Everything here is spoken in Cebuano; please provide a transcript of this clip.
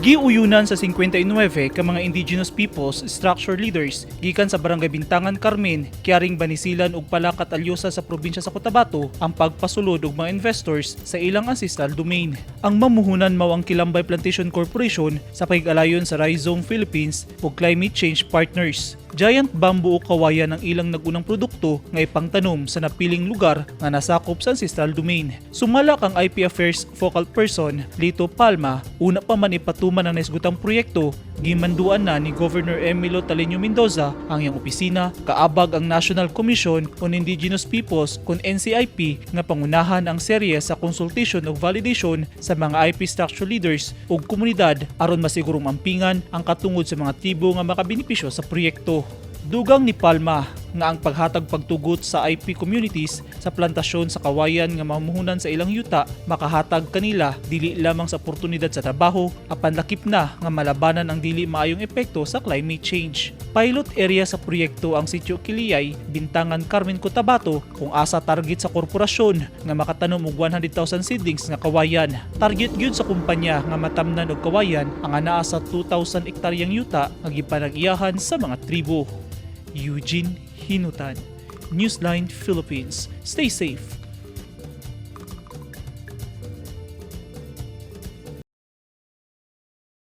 Giuyunan sa 59 ka mga indigenous peoples structure leaders gikan sa Barangay Bintangan Carmen, Kiaring Banisilan ug Palakat Alyosa sa probinsya sa Cotabato ang pagpasulod og mga investors sa ilang ancestral domain. Ang mamuhunan mao ang Kilambay Plantation Corporation sa pakig-alayon sa Rhizome Philippines ug Climate Change Partners. Giant bamboo o kawayan ang ilang nagunang produkto nga ipangtanom sa napiling lugar nga nasakop sa ancestral domain. Sumala kang IP Affairs focal person Lito Palma, una pa man ipatuman ang naisgutang proyekto, gimanduan na ni Governor Emilo Taliño Mendoza ang iyang opisina kaabag ang National Commission on Indigenous Peoples kon NCIP nga pangunahan ang serye sa consultation ug validation sa mga IP structure leaders ug komunidad aron masigurong mampingan ang katungod sa mga tribo nga makabenepisyo sa proyekto. Dugang ni Palma nga ang paghatag pagtugot sa IP communities sa plantasyon sa kawayan nga mamuhunan sa ilang yuta makahatag kanila dili lamang sa oportunidad sa trabaho apan lakip na nga malabanan ang dili maayong epekto sa climate change. Pilot area sa proyekto ang Sitio Kiliyay, Bintangan, Carmen, Cotabato kung asa target sa korporasyon nga makatanom og 100,000 seedlings nga kawayan. Target gyud sa kumpanya nga matamnan og kawayan ang anaa sa 2,000 ektaryang yuta nga gipanag-iyahan sa mga tribo. Eugene Hinutan, Newsline Philippines. Stay safe.